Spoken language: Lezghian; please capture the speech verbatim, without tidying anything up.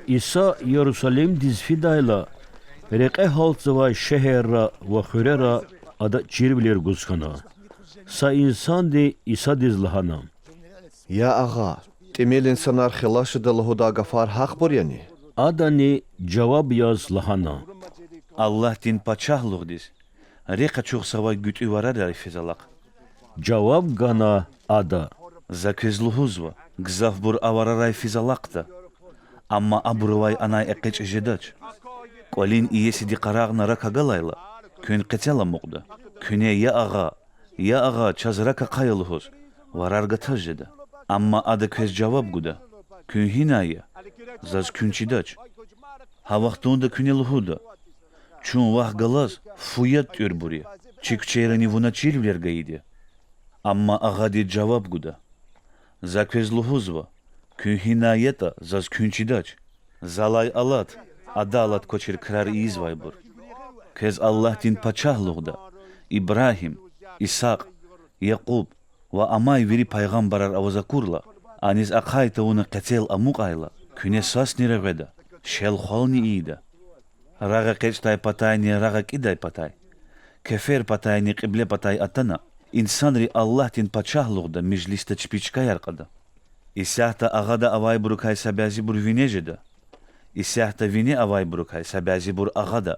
Иса Ярусалимдиз фидайла, рекье гьалтзавай шегьерра ва хуьрера Ада чирвилер гуз хьана. Са инсанди Исадиз лагьана: Я Агъа, тӀимил инсанар хилас жеда лугьудай гафар гьахъбур яни? Адани жаваб яз лагьана: Аллагьдин Пачагьлугъдиз рехъ ачухзавай гуьтӀуь варарай физ алахъ. Жаваб гана Ада: За квез лугьузва, гзафбур аварарай физ алахъда, амма абурувай анай экъечӀиз жедач. КӀвалин иесиди къарагъна рак агалайла, куьн къецел амукьда, куьне: Я Агъа, я Агъа, чаз рак ахъая лугьуз, варар гатаз жеда. Амма ада квез жаваб гуда: Куьн гьинай я? Заз куьн чидач. Гьа вахтунда куьне лугьуда: Чун вахъ галаз фу яд тӀуьрбур я, чи куьчейрани вуна чирвилер гайиди я. Амма Агъади жаваб гуда: За квез лугьузва, куьн гьинай ятӀа, заз куьн чидач. Залай алат, адалат квачир крар ийизвайбур. Квез Аллагьдин Пачагьлугъда Ибрагьим, Исакь, Якьуб ва амай вири пайгъамбарар аваз акурла, аниз ахъай тавуна къецел амукьайла, куьне свасни регъведа, шел-хвални ийида. Рагъ экъечӀдай патайни рагъ акӀидай патай, кефер патайни кьибле патай атана, инсанри Аллагьдин Пачагьлугъда межлисда чпи чкаяр кьада. Исятда Агъада авайбурукай са бязибур вине жеда, исятда вине авайбурукай са бязибур Агъада.